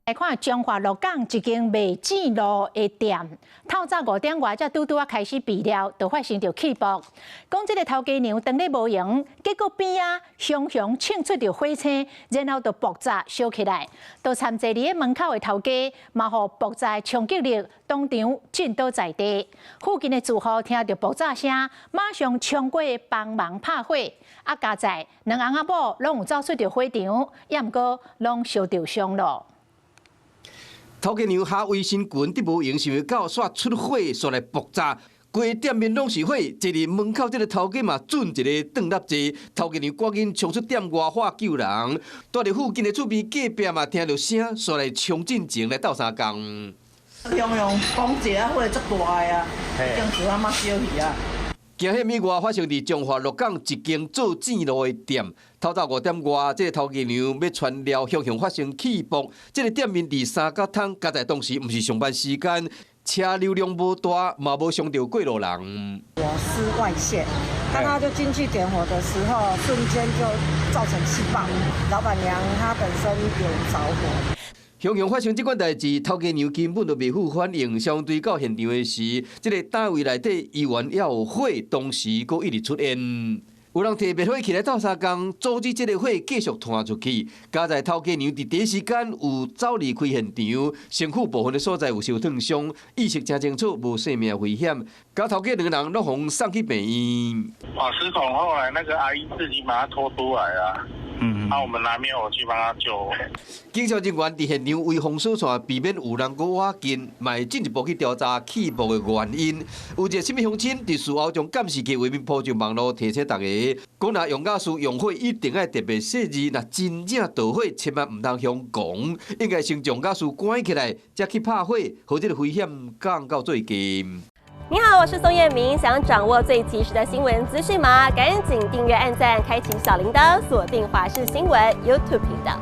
來看彰化鹿港一間賣糋爐的店，透早5點外才拄拄仔開始備料，就發生著氣爆。講這个頭家娘當咧無閒，結果邊仔熊熊衝出著火星，然後就爆炸燒起來，就參坐佇咧門口的頭家，嘛予爆炸衝擊力當場震倒在地。附近的住戶聽著爆炸聲，馬上衝過幫忙拍火。啊，佳哉兩翁仔某攏有走出著火場，也毋過攏燒著傷咯。頭家娘下衛生裙佇無閒，想欲到煞出火，煞來爆炸，規店面攏是火。坐佇門口這个頭家嘛準一个轉立坐，頭家娘趕緊衝出店外喊救人。蹛佇附近的厝邊隔壁嘛聽著聲，煞來衝進前來鬥相共。雄雄講一下火足大的啊，已經就阿媽燒去啊。驚險意外發生佇彰化鹿港一間做糋爐的店，透早5點外，這个頭家娘欲傳料，雄雄發生氣爆。這个店面佇三角窗，佳哉當時毋是上班時間，車流量無大，嘛無傷著過路人。火勢外泄，當他就進去點火的時候，瞬間就造成氣爆。老闆娘她本身有著火。雄雄發生這款代誌，頭家娘根本就袂赴反應。消防隊到現場的時，這个單位內底猶原猶有火，當時閣一直出煙。有人提滅火器來鬥相共，阻止這个火繼續傳出去。佳哉頭家娘佇第一時間有走離開現場，身軀部分的所在有受燙傷，意識誠清楚，無生命危險。佮頭家兩个人攏予送去病院。瓦斯桶後來那個阿姨自己把它拖出來啊。那我們拿滅火器幫他救。警消人員佇現場圍封鎖線，避免有人閣倚近，嘛會進一步去調查氣爆的原因。有一个啥物鄉親佇事後將監視器畫面鋪上網路，提醒大家，講若用瓦斯用火一定愛特別細膩，若真正著火，千萬毋通凶狂，應該先將瓦斯關起來，才去拍火，予這个危險降到最低。你好，我是宋燕明。想掌握最及時的新聞資訊嗎？趕緊訂閱、按讚、開啟小鈴鐺，鎖定華視新聞 YouTube 頻道。